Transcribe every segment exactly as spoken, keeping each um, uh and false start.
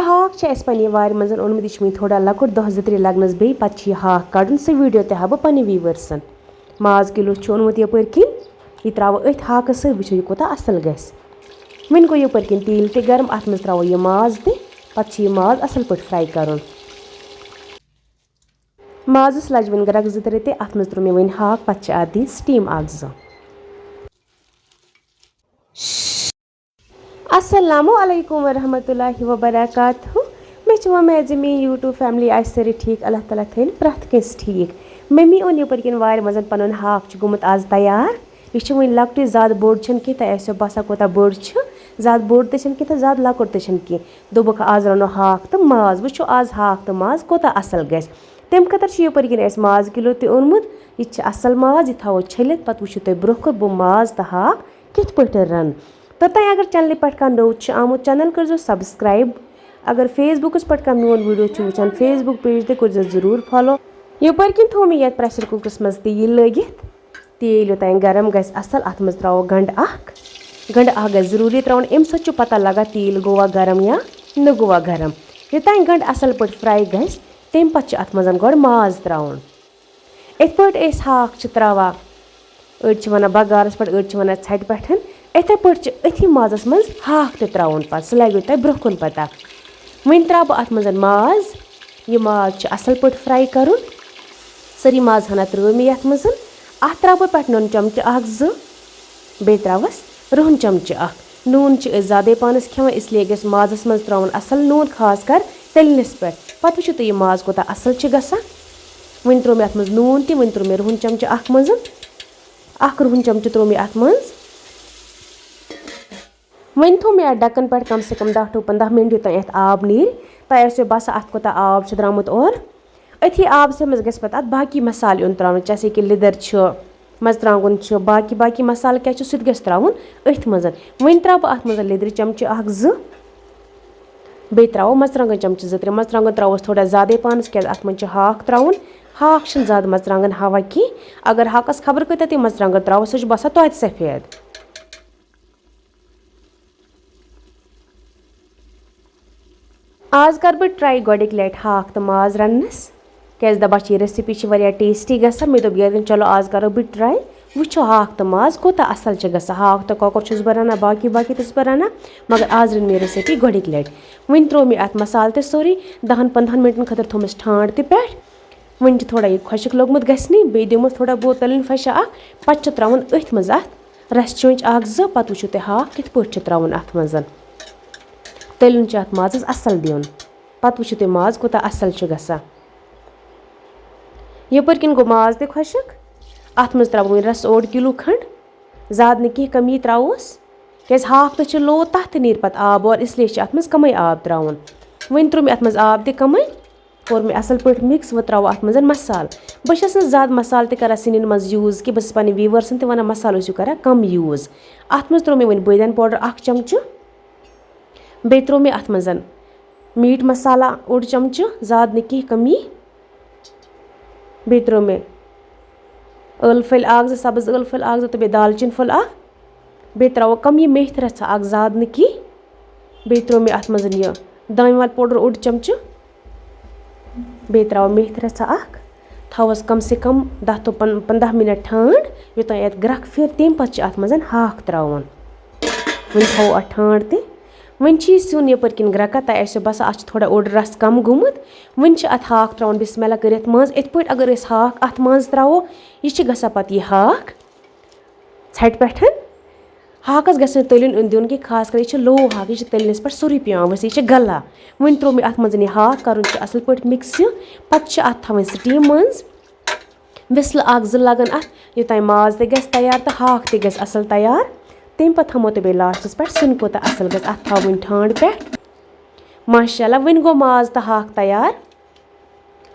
ہاکھ چھُ اَسہِ پننہِ وارِ منٛز اوٚنمُت، یہِ چھُ وُنہِ تھوڑا لۄکُٹ، دَہ زٕ ترٛےٚ لَگنَس بیٚیہِ، پَتہٕ چھُ یہِ ہاکھ کَڑُن، سُہ video تہِ ہاوٕ بہٕ پننہِ viewersن۔ ماز کِلوٗ چھُ اوٚنمُت یَپٲرۍ کِنۍ، یہِ ترٛاوٕ أتھۍ ہاکَس سۭتۍ، وٕچھو یہِ کوٗتاہ اَصٕل گژھِ۔ وۄنۍ گوٚو یَپٲرۍ کِنۍ تیٖل تہِ گرم، اَتھ منٛز ترٛاوو یہِ ماز تہِ، پَتہٕ چھُ یہِ ماز اَصٕل پٲٹھۍ fry کَرُن۔ مازَس لَجہِ وۄنۍ گرٛٮ۪کھ زٕ ترٛےٚ تہِ، اَتھ منٛز ترٛوو مےٚ وۄنۍ ہاکھ، پَتہٕ چھِ اَتھ دِنۍ steam اَکھ زٕ۔ السلام علیکم ورحمۃ اللہ وبرکاتہ۔ مےٚ چھِ وۄمید زِ میٛٲنۍ YouTube family آسہِ سٲرٕے ٹھیٖک، اللہ تعالیٰ تھٲیِن پرٛٮ۪تھ کٲنٛسہِ ٹھیٖک۔ مٔمی اوٚن یَپٲرۍ کِنۍ وارِ منٛز پَنُن ہاکھ چھُ گوٚمُت آز تیار۔ یہِ چھُ وُنہِ لۄکٹُے، زیادٕ بوٚڑ چھُنہٕ کینٛہہ، تۄہہِ آسیو باسان کوٗتاہ بوٚڑ چھُ، زیادٕ بوٚڑ تہِ چھُنہٕ کینٛہہ تہٕ زیادٕ لۄکُٹ تہِ چھُنہٕ کینٛہہ۔ دوٚپُکھ آز رَنو ہاکھ تہٕ ماز، وٕچھو آز ہاکھ تہٕ ماز کوٗتاہ اَصٕل گژھِ۔ تَمہِ خٲطرٕ چھُ یَپٲرۍ کِنۍ اَسہِ ماز کِلوٗ تہِ اوٚنمُت، یہِ تہِ چھُ اَصٕل ماز، یہِ تھاوو چھٔلِتھ، پَتہٕ وٕچھِو تُہۍ برٛونٛہہ کُن بہٕ ماز تہٕ ہاکھ کِتھ پٲٹھۍ رَنہٕ۔ توٚتام اگر channelہِ پٮ۪ٹھ کانٛہہ نوٚو چھُ آمُت، channel کٔرۍزیو subscribe۔ اگر Facebookس پٮ۪ٹھ کانٛہہ میون video چھُ وٕچھان، Facebook page تہِ کٔرۍزیو ضروٗر follow۔ یَپٲرۍ کِنۍ تھوٚو مےٚ یَتھ pressure cookerس منٛز تیٖل لٲگِتھ۔ تیٖل یوٚتام گرم گژھِ اَصٕل، اَتھ منٛز ترٛاوو گنٛڈٕ اَکھ۔ گنٛڈٕ اَکھ گژھِ ضروٗری ترٛاوُن، اَمہِ سۭتۍ چھُ پَتہ لَگان تیٖل گوٚوا گرم یا نہٕ گوٚوا گرم۔ یوٚتام گنٛڈٕ اَصٕل پٲٹھۍ fry گژھِ، تَمہِ پَتہٕ چھُ اَتھ منٛز گۄڈٕ ماز ترٛاوُن۔ یِتھ پٲٹھۍ أسۍ ہاکھ چھِ ترٛاوان، أڑۍ چھِ وَنان بَغارَس پٮ۪ٹھ، أڑۍ چھِ وَنان ژھَٹہِ پٮ۪ٹھ، یِتھَے پٲٹھۍ چھِ أتھی مازَس منٛز ہاکھ تہِ ترٛاوُن پَتہٕ، سُہ لَگیو تۄہہِ برٛونٛہہ کُن پَتہ۔ وۄنۍ ترٛاوٕ بہٕ اَتھ منٛز ماز۔ یہِ ماز چھُ اَصٕل پٲٹھۍ fry کَرُن۔ سٲری ماز ہنا ترٛٲو مےٚ یَتھ منٛز۔ اَتھ ترٛاوٕ بہٕ پٮ۪ٹھ نُن چَمچہٕ اَکھ زٕ، بیٚیہِ ترٛاوَس رُہَن چَمچہٕ اَکھ۔ نوٗن چھِ أسۍ زیادَے پَہنَس کھٮ۪وان، اِسلیے گژھِ مازَس منٛز ترٛاوُن اَصٕل نوٗن، خاص کر تٔلنِس پٮ۪ٹھ۔ پَتہٕ وٕچھِو تُہۍ یہِ ماز کوٗتاہ اَصٕل چھِ گژھان۔ وۄنۍ ترٛوو مےٚ اَتھ منٛز نوٗن تہِ، وۄنۍ ترٛوو مےٚ رُہَن چَمچہٕ اَکھ منٛز۔ اَکھ رُہَن چَمچہٕ ترٛوو مےٚ اَتھ منٛز۔ وۄنۍ تھوٚو مےٚ اَتھ ڈَکَن پٮ۪ٹھ کم سے کم دَہ to پنٛداہ مِنٹ، یوٚتام اَتھ آب نیرِ۔ تۄہہِ آسیو باسان، اَتھ کوٗتاہ آب چھُ درٛامُت اورٕ۔ أتھی آبسٕے منٛز گژھِ پَتہٕ اَتھ باقٕے مصالہٕ یُن ترٛاونہٕ، جیسے کہِ لیٚدٕر چھُ، مَرژٕوانٛگُن چھُ، باقٕے باقٕے مصالہٕ کیٛاہ چھُ، سُہ تہِ گژھِ ترٛاوُن أتھۍ منٛز۔ وۄنۍ ترٛاوٕ بہٕ اَتھ منٛز لیٚدرِ چَمچہٕ اَکھ زٕ، بیٚیہِ ترٛاوو مَرژٕوانٛگَن چَمچہٕ زٕ ترٛےٚ۔ مَرژٕوانٛگَن ترٛاووس تھوڑا زیادَے پَہنَس، کیٛازِ اَتھ منٛز چھُ ہاکھ ترٛاوُن۔ ہاکھ چھِنہٕ زیادٕ مَرژٕوانٛگَن ہاوان کینٛہہ۔ اگر ہاکَس خبر کۭتیٛاہ تہِ مَرژٕوانٛگَن ترٛاوو، سُہ چھُ باسان توتہِ سفید۔ آز کَرٕ بہٕ try گۄڈٕنِکۍ لَٹہِ ہاکھ تہٕ ماز رَننَس، کیٛازِ دَپان چھِ، یہِ recipe چھِ واریاہ tasty گژھان۔ مےٚ دوٚپ یَتھ، چلو، آز کَرو بہٕ try، وٕچھو ہاکھ تہٕ ماز کوٗتاہ اَصٕل چھِ گژھان۔ ہاکھ تہٕ کۄکُر چھُس بہٕ رَنان، باقٕے باقٕے تہِ چھُس بہٕ رَنان، مگر آز رٔنۍ مےٚ recipe گۄڈٕنِکۍ لَٹہِ۔ وۄنۍ ترٛوو مےٚ اَتھ مصالہٕ تہِ سورُے، دَہَن پنٛدہَن مِنٹَن خٲطرٕ تھوٚومَس ٹھانٛڈ تہِ پٮ۪ٹھ۔ وۄنۍ چھُ تھوڑا یہِ خۄشٕک لوٚگمُت گژھنہِ، بیٚیہِ دِموس تھوڑا بہت تٔلِنۍ پھَشا اَکھ، پَتہٕ چھِ ترٛاوُن أتھۍ منٛز اَتھ رَسہٕ چونٛچہِ اَکھ زٕ، پَتہٕ وٕچھِو تُہۍ ہاکھ کِتھ پٲٹھۍ چھِ ترٛاوُن اَتھ منٛز۔ تٔلِیُن چھُ اَتھ مازَس اَصٕل دیُن، پَتہٕ وٕچھِو تُہۍ ماز کوٗتاہ اَصٕل چھُ گژھان۔ یَپٲرۍ کِنۍ گوٚو ماز تہِ خۄشٕک، اَتھ منٛز ترٛاوو وۄنۍ رَسہٕ اوٚڑ کِلوٗ کھنٛڈ، زیادٕ نہٕ کینٛہہ، کَمی ترٛاووس، کیٛازِ ہاکھ تہِ چھُ لوو، تَتھ تہِ نیرِ پَتہٕ آب اورٕ، اِسلیے چھِ اَتھ منٛز کَمٕے آب ترٛاوُن۔ وۄنۍ ترٛوو مےٚ اَتھ منٛز آب تہِ کَمٕے۔ کوٚر مےٚ اَصٕل پٲٹھۍ mix، وۄنۍ ترٛاوو اَتھ منٛز مصالہٕ۔ بہٕ چھَس نہٕ زیادٕ مصالہٕ تہِ کَران سِنٮ۪ن منٛز use کینٛہہ، بہٕ چھَس پنٛنٮ۪ن viewersن تہِ وَنان مصالہٕ ٲسِو کَران کَم use۔ اَتھ منٛز ترٛوو مےٚ وۄنۍ بٲدیان powder اَکھ چَمچہٕ، بیٚیہِ ترٛوو مےٚ اَتھ منٛز meat مصالہ اوٚڑ چَمچہٕ، زیادٕ نہٕ کینٛہہ، کَمی۔ بیٚیہِ ترٛوو مےٚ ٲلہٕ پھٔلۍ اَکھ زٕ، سَبٕز ٲلہٕ پھٔلۍ اَکھ زٕ تہٕ بیٚیہِ دالچیٖن پھوٚل اَکھ۔ بیٚیہِ ترٛاوو کَم یہِ میتھِ رَژھا اَکھ، زیادٕ نہٕ کینٛہہ۔ بیٚیہِ ترٛوو مےٚ اَتھ منٛز یہِ دانہِ وَل powder اوٚڑ چَمچہٕ۔ بیٚیہِ ترٛاوو میتھِ رَژھا اَکھ۔ تھاووس کَم سے کَم دَہ to پَن-، پنٛداہ مِنَٹ ٹھانٛڈ، یوٚتام یَتھ گرٛٮ۪کھ پھِر، تَمہِ پَتہٕ چھِ اَتھ منٛز ہاکھ ترٛاوُن۔ وۄنۍ تھاوو اَتھ ٹھانٛڈ تہِ۔ وۄنۍ چھِ یہِ سیُن یَپٲرۍ کِنۍ گرٛٮ۪کان، تۄہہِ آسیو باسان اَتھ چھُ تھوڑا اوٚڑ رَس کَم گوٚمُت۔ وۄنۍ چھِ اَتھ ہاکھ ترٛاوُن بِسمہِ اللہ کٔرِتھ منٛز۔ یِتھ پٲٹھۍ اگر أسۍ ہاکھ اَتھ منٛز ترٛاوو، یہِ چھِ گژھان پَتہٕ یہِ ہاکھ ژھَٹہِ پٮ۪ٹھ۔ ہاکَس گژھِ نہٕ تٔلیُن دیُن کینٛہہ، خاص کر یہِ چھِ low ہاکھ، یہِ چھِ تٔلنِس پٮ۪ٹھ سورُے پٮ۪وان ؤسِتھ، یہِ چھِ گَلان۔ وۄنۍ ترٛوو مےٚ اَتھ منٛز یہِ ہاکھ، کَرُن چھُ اَصٕل پٲٹھۍ mix یہِ۔ پَتہٕ چھِ اَتھ تھاوٕنۍ steam منٛز۔ وِسلہٕ اَکھ زٕ لَگَن اَتھ، یوٚتام ماز تہِ گژھِ تیار تہٕ ہاکھ تہِ گژھِ اَصٕل تیار۔ تَمہِ پَتہٕ تھاومو تۄہہِ بیٚیہِ lastس پٮ۪ٹھ سیُن کوٗتاہ اَصٕل گژھِ۔ اَتھ تھاوو وۄنۍ ٹھانٛڈ پٮ۪ٹھ۔ ماشاءاللہ، وۄنۍ گوٚو ماز تہٕ ہاکھ تیار۔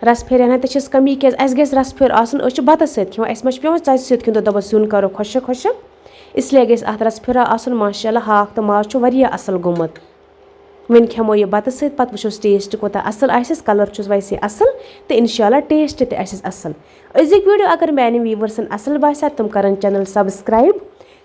رَس پھیرِ ہنا تہِ چھَس کَمی، کیٛازِ اَسہِ گژھِ رَس پھیُر آسُن، أسۍ چھِ بَتَس سۭتۍ کھٮ۪وان، اَسہِ ما چھِ پٮ۪وان ژۄچہِ سۭتۍ کھیوٚن، تہٕ دَپان سیُن کَرو خۄشٕک خۄشٕک، اِسلیے گژھِ اَتھ رَس پھیُرا آسُن۔ ماشاءاللہ، ہاکھ تہٕ ماز چھُ واریاہ اَصٕل گوٚمُت۔ وۄنۍ کھٮ۪مو یہِ بَتہٕ سۭتۍ، پَتہٕ وٕچھوس taste کوٗتاہ اَصٕل آسٮ۪س، colour چھُس ویسے اَصٕل، تہٕ اِنشاءاللہ taste تہِ آسٮ۪س اَصٕل۔ أزیُک video اگر میٛانٮ۪ن viewersن اَصٕل باسیٛو، تِم کَرَن channel subscribe،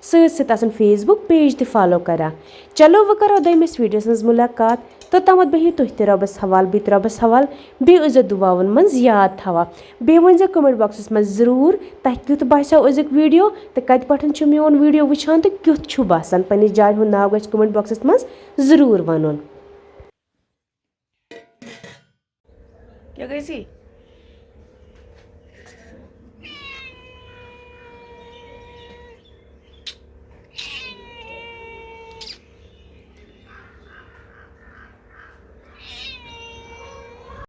سۭتۍ سۭتۍ آسَن Facebook page تہِ follow کَران۔ چلو، وۄنۍ کَرو دوٚیمِس videoس منٛز مُلاقات۔ توٚتامَتھ بِہِو تُہۍ تہِ رۄبَس حوالہٕ، بہٕ تہِ رۄبَس حوالہٕ۔ بیٚیہِ ٲسۍزیو دُعاوَن منٛز یاد تھاوان۔ بیٚیہِ ؤنۍزیو comment boxَس منٛز ضروٗر، تۄہہِ کیُتھ باسیو أزیُک video تہٕ کَتہِ پٮ۪ٹھ چھُ میون video وٕچھان تہٕ کیُتھ چھُ باسان۔ پنٛنِس جایہِ ہُنٛد ناو گژھِ comment boxَس منٛز ضروٗر وَنُن۔ کیٛاہ گٔے ژی؟